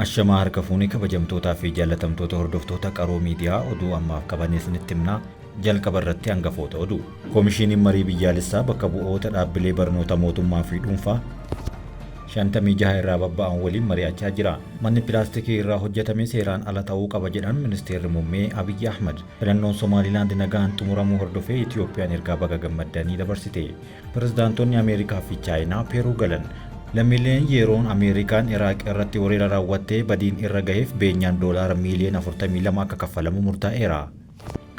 Ashamaa harka fuunee kabajamtootaa fi jaallatamtoota hordoftoota Qaroo Miidiyaa, oduu ammaaf qabannee isinitti himnaa. Jalqaba irratti hangafoota oduu. Koomishiniin marii biyyaalessaa bakka bu'oota dhaabbilee barnoota mootummaa fi dhuunfaa 56 irraa babba'an waliin mari'achaa jira. Manni pilaastikii irraa hojjetame seeraan ala ta'uu qaba jedhan Ministeerri Muummee Abiyyi Ahmad. Filannoon Somaalilaand nagaan xumuramuu hordofee Itiyoophiyaan ergaa baga gammaddanii dabarsite. Pirezidaantonni Ameerikaa fi Chaayinaa Peeruu galan. Lammiileen yeroon Ameerikaan Iraaq irratti weerara raawwattee badiin irra gaheef beenyaan doolaara miiliyoona 42 akka kaffalamu murtaa'eera.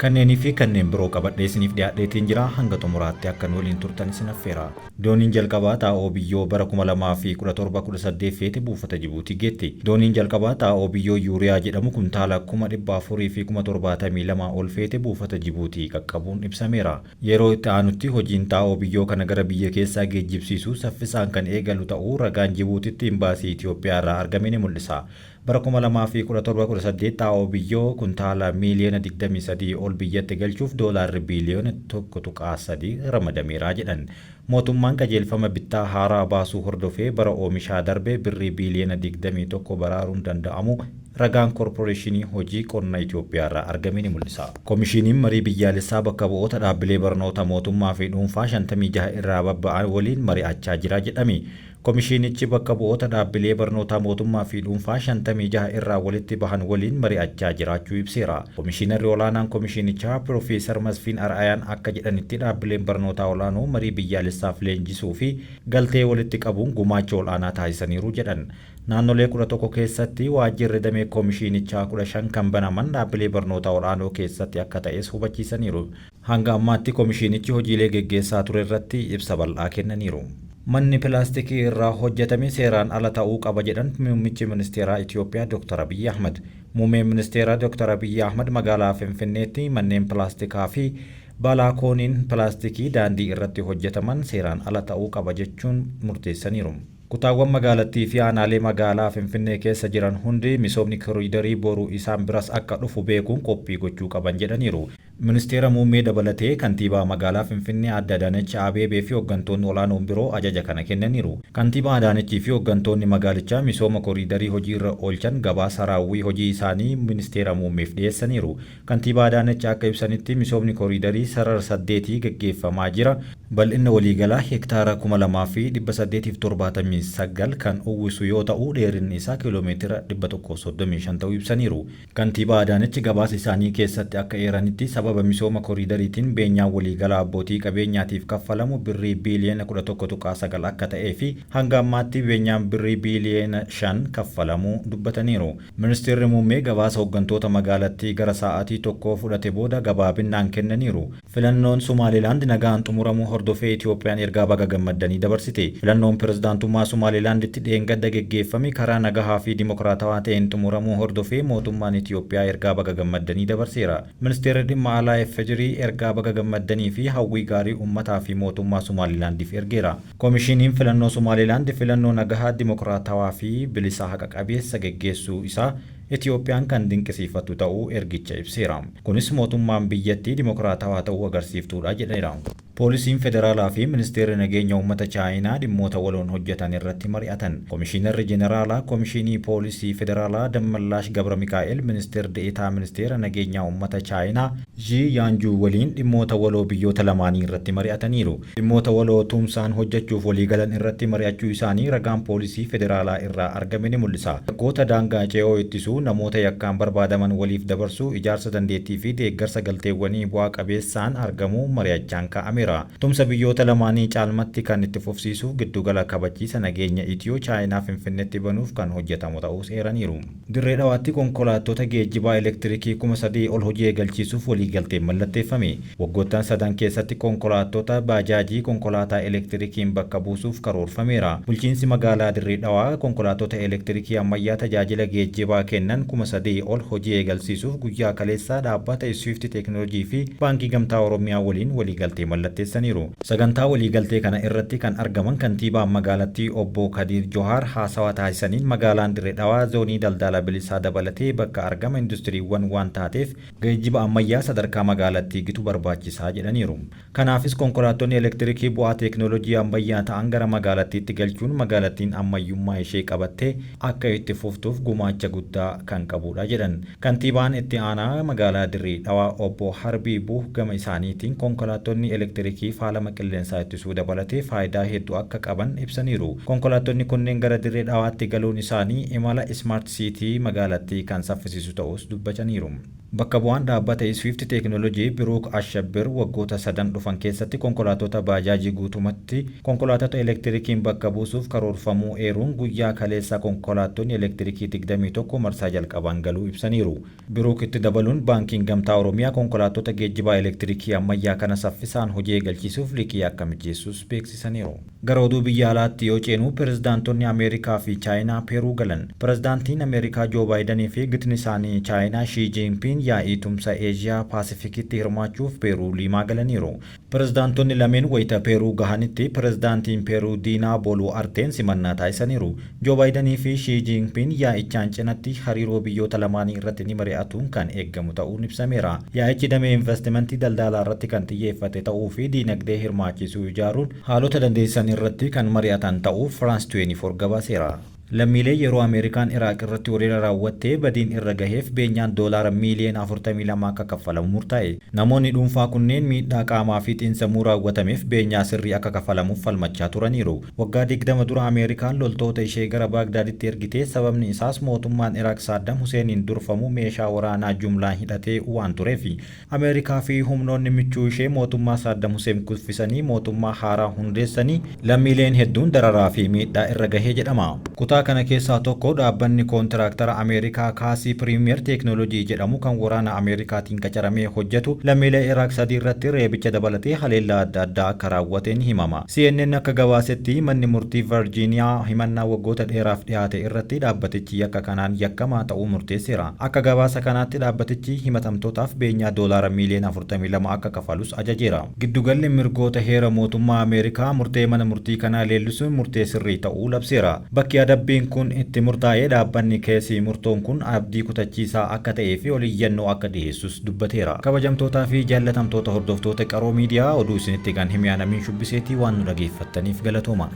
Kanneenii fi kanneen biroo qabadhee isiniif dhiyaadheetiin jira, hanga xumuraatti akka nu waliin turtan isin affeera. Dooniin jalqabaa xaa'oo biyyoo bara 2017-18 feete buufata Jibuutii geette. Dooniin jalqabaa xaa'oo biyyoo Yuuriyaa jedhamu kuntaala 472,000 ol feete buufata Jibuutii qaqqabuun ibsameera. Yeroo itti aanutti hojiin xaa'oo biyyoo kana gara biyya keessaa geejjibsiisuu saffisaan kan eegalu ta'uu ragaan Jibuutitti Imbaasii Itiyoophiyaarraa argame ni mul'isa. Bara 2017-18 xaa'oo biyyoo kuntaala miiliyoona 23 ol biyyatti galchuuf Doolaarri biiliyoona 1.3 ramadameera jedhan. Mootummaan qajeelfama bittaa haaraa baasuu hordofee bara oomishaa darbe Birrii biiliyoona 21 baraaruun danda'amuu ragaan Korporeeshinii Hojii Qonna Itiyoophiyaarraa argame ni mul'isa. Komishiiniin Marii Biyyaalessaa bakka bu'oota dhaabbilee barnoota mootummaa fi dhuunfaa 56 irraa babba'an waliin mari'achaa jira jedhame. Komishiinichi bakka bu'oota dhaabbilee barnootaa mootummaa fi dhuunfaa 56 irraa walitti bahan waliin mari'achaa jiraachuu ibseera. Komishiinarri Olaanaan Komishiinichaa Piroofeesar Masfiin Ar'ayaan akka jedhanitti dhaabbileen barnootaa olaanoo marii biyyaalessaaf leenjisuu fi galtee walitti qabuun gumaacha ol'aanaa taasisaniiru jedhan. Naannolee 11 keessatti waajjirri damee komishiinichaa 15 kan banaman dhaabbilee barnootaa ol'aanoo keessatti akka ta'es hubachiisaniiru. Hanga ammaatti komishiinichi hojiilee geggeessaa turerratti ibsa bal'aa kennaniiru. Manni pilaastikii irraa hojjetame seeraan ala ta'uu qaba jedhan Muummichi Ministeeraa Itiyoophiyaa Dr. Abiyyi Ahmad. Muummeen Ministeeraa Dr. Abiyyi Ahmad magaalaa Finfinneetti manneen pilaastikaa fi balaakooniin pilaastikii daandii irratti hojjetaman seeraan ala ta'uu qaba jechuun murteessaniiru. Kutaawwan magaalattii fi aanaalee magaalaa Finfinnee keessa jiran hundi misoomni koriidarii boru isaan biras akka dhufu beekuun qophii gochuu qaban jedhaniiru. Ministeera Muummee dabalatee Kantiibaa Magaalaa Finfinnee Aadde Adaanech Abeebee fi hoggantoonni olaanoon biroo ajaja kana kennaniiru. Kantiibaa Adaanechii fi hoggantoonni magaalichaa misooma koriidarii hojiirra oolchan gabaasa raawwii hojii isaanii Ministeera Muummeef dhiyeessaniiru. Kantiibaa Adaanech akka ibsanitti misoomni koriidarii sarara saddeetii gaggeeffamaa jira. Bal'inna waliigalaa hektaara 2,879 kan uwwisu yoo ta'u dheerinni isaa kiiloomeetira 135 ta'uu ibsaniiru. Kantiibaa Adaanech gabaasa isaanii keessatti akka eeranitti, sababa misooma koriidariitiin beenyaan waliigalaa abbootii qabeenyaatiif kaffalamu Birrii biiliyoona 11.9 akka ta'ee fi hanga ammaatti beenyaan Birrii biiliyoona 5 kaffalamuu dubbataniiru. Ministirri Muummee gabaasa hoggantoota magaalattii gara sa'aatii tokkoo fudhate booda gabaabinnaan kennaniiru. Filannoon Somaalilaand nagaan xumuramuu hordofee Itiyoophiyaan ergaa baga gammaddanii dabarsite. Filannoon Pirezidaantummaa Somaalilaanditti dheengadda geggeeffame karaa nagahaa fi dimokiraatawaa ta'een xumuramuu hordofee mootummaan Itiyoophiyaa ergaa baga gammaddanii dabarseera. Ministeerri Dhimma Alaa FDRI ergaa baga gammaddanii fi hawwii gaarii ummataa fi mootummaa Somaalilaandiif ergeera. Komishiniin Filannoo Somaalilaand filannoo nagahaa, dimokiraatawaa fi bilisa haqa qabeessa geggeessuu isaa Itiyoophiyaan kan dinqisiifattu ta'uu ergicha ibseera. Kunis mootummaan biyyattii dimokiraatawaa ta'uu agarsiiftuudha jedheera. Poolisiin Federaalaa fi Ministeerri Nageenya Uummata Chaayinaa dhimmoota waloon hojjetan irratti mari'atan. Komishiinarri Jeneraalaa Komishinii Poolisii Federaalaa Dammallaash Gabramikaa'el Ministir De'eetaa Ministeera Nageenyaa Uummata Chaayinaa Zhii Yaanjuu waliin dhimmoota waloo biyyoota lamaanii irratti mari'ataniiru. Dhimmoota waloo tumsaan hojjechuuf waliigalan irratti mari'achuu isaanii ragaan Poolisii Federaalaa irraa argame ni mul'isa. Yakkoota daangaa ce'oo ittisuu, namoota yakkaan barbaadaman waliif dabarsuu, ijaarsa dandeettii fi deeggarsa galteewwanii bu'aa qabeessaan argamuu mari'achaan kaa'ameera. Tumsa biyyoota lamaanii caalmatti kan itti fufsiisuuf giddugala kabachiisa nageenya Itiyoo Chaayinaa Finfinneetti banuuf kan hojjetamu ta'uus eeraniiru. Dirree Dhawaatti konkolaattota geejjibaa elektirikii 3,000 ol hojii eegalchiisuuf waliigalteen mallatteeffame. Waggoottan sadan keessatti konkolaattota baajaajii konkolaataa elektirikiin bakka buusuuf karoorfameera. Bulchiinsi Magaalaa Dirree Dhawaa konkolaattota elektirikii ammayyaa tajaajila geejjibaa kennan 3,000 ol hojii eegalsiisuuf guyyaa kaleessaa dhaabbata Iswiifti Teeknooloojii fi Baankii Gamtaa Oromiyaa waliin waliigaltee mallatteesseera. mallatteessaniiru. Sagantaa waliigaltee kana irratti kan argaman kantiibaan magaalattii obbo Kadiir Johaar haasawaa taasisaniin magaalaan Dirree Dhawaa zoonii daldala bilisaa dabalatee bakka argama industiriiwwan waan taateef geejjiba ammayyaa sadarkaa magaalattii gitu barbaachisaa jedhaniiru. Kanaafis konkolaattonni elektirikii bu'aa teeknooloojii ammayyaa ta'an gara magaalattiitti galchuun magaalattiin ammayyummaa ishee qabattee akka itti fuftuuf gumaacha guddaa kan qabudha jedhan. Kantiibaan itti aanaa magaalaa Dirree Dhawaa obbo Harbii Buuh gama isaaniitiin konkolaattonni elektirikii faalama qilleensaa ittisuu dabalatee faayidaa hedduu akka qaban ibsaniiru. Konkolaattonni kunneen gara Dirree Dhawaatti galuun isaanii imala Smart City magaalattii kan saffisiisu ta'us dubbataniiru. Bakka bu'aan dhaabbata Swift Teeknooloojii Biruuk Ashabbir waggoota sadan dhufan keessatti konkolaattota baajaajii guutumatti konkolaattota elektirikiin bakka buusuuf karoorfamuu eeruun guyyaa kaleessaa konkolaattonni elektirikii 21 marsaa jalqaban galuu ibsaniiru. Biruuk itti dabaluun baankiin Gamtaa Oromiyaa konkolaattota geejjibaa elektirikii ammayyaa kana saffisaan hojii eegalchiisuuf liqii akka mijeessus beeksisaniiru. Gara oduu biyya alaatti yoo ceenu pirezidaantonni Ameerikaa fi Chaayinaa Peeruu galan. Pirezidaantiin Ameerikaa Joo Baayidanii fi gitni isaanii Chaayinaa Shii Jiinpiin yaa'ii tumsa Eeshiyaa Paasifikitti hirmaachuuf Peeruu Liimaa galaniiru. Pirezidaantonni lameen wayita Peeruu gahanitti pirezidaantiin Peeruu Diinaa Boluu Arteen simannaa taasisaniiru. Joo Baayidanii fi Shii Jiinpiin yaa'ichaan cinatti hariiroo biyyoota lamaanii irratti ni mari'atuun kan eeggamu ta'uun ibsameera. Yaa'ichi damee investimentii daldalaa irratti kan xiyyeeffate ta'uu fi diinagdee hirmaachisuu ijaaruun haalota dandeessisan irratti kan mari'atan ta'uu France 24 gabaaseera. Lammiilee yeroo Ameerikaan Iraaq irratti weerara raawwattee badiin irra gaheef beenyaan doolaara miiliyoona 42 akka kaffalamu murtaa'e. Namoonni dhuunfaa kunneen miidhaa qaamaa fi xiinsammuu raawwatameef beenyaa sirrii akka kaffalamuuf falmachaa turaniiru. Waggaa 20 dura Ameerikaan loltoota ishee gara Baagdaaditti ergitee sababni isaas mootummaan Iraaq Saaddam Huseeniin durfamu meeshaa waraanaa jumlaan hidhatee waan tureef. Ameerikaa fi humnoonni michuu ishee mootummaa Saaddam Huseen kuffisanii mootummaa haaraa hundeessanii lammiileen hedduun dararaa fi miidhaa irra gahee jedhama. Kutaa kana keessaa tokko dhaabbanni koontiraaktara Ameerikaa Kaasii Piriimiyer Teeknooloojii jedhamu kan waraana Ameerikaatiin qacaramee hojjetu lammiilee Iraaq sadii irratti reebicha dabalatee haleellaa adda addaa akka raawwate ni himama. CNN akka gabaasetti manni murtii Virgiiniyaa himannaa waggoota dheeraaf dhiyaate irratti dhaabbatichi yakka kanaan yakkamaa ta'uu murteesseera. Akka gabaasa kanaatti dhaabbatichi himatamtootaaf beenyaa doolaara miiliyoona 42 akka kafalus ajajeera. Giddugalli mirgoota heera mootummaa Ameerikaa murtee mana murtii kanaa leellisuun murtee sirrii ta'uu labseera. Bakki adabbiin kun itti murtaa'ee dhaabbanni keessi murtoon kun abdii kutachiisaa akka ta'ee fi oliyyannoo akka dhiyeessus dubbateera. Kabajamtootaa fi jaallatamtoota hordoftoota Qaroo Miidiyaa oduu isinitti kan hime Anamiin Shubbiseetii waan nu dhageeffattaniif galatooma.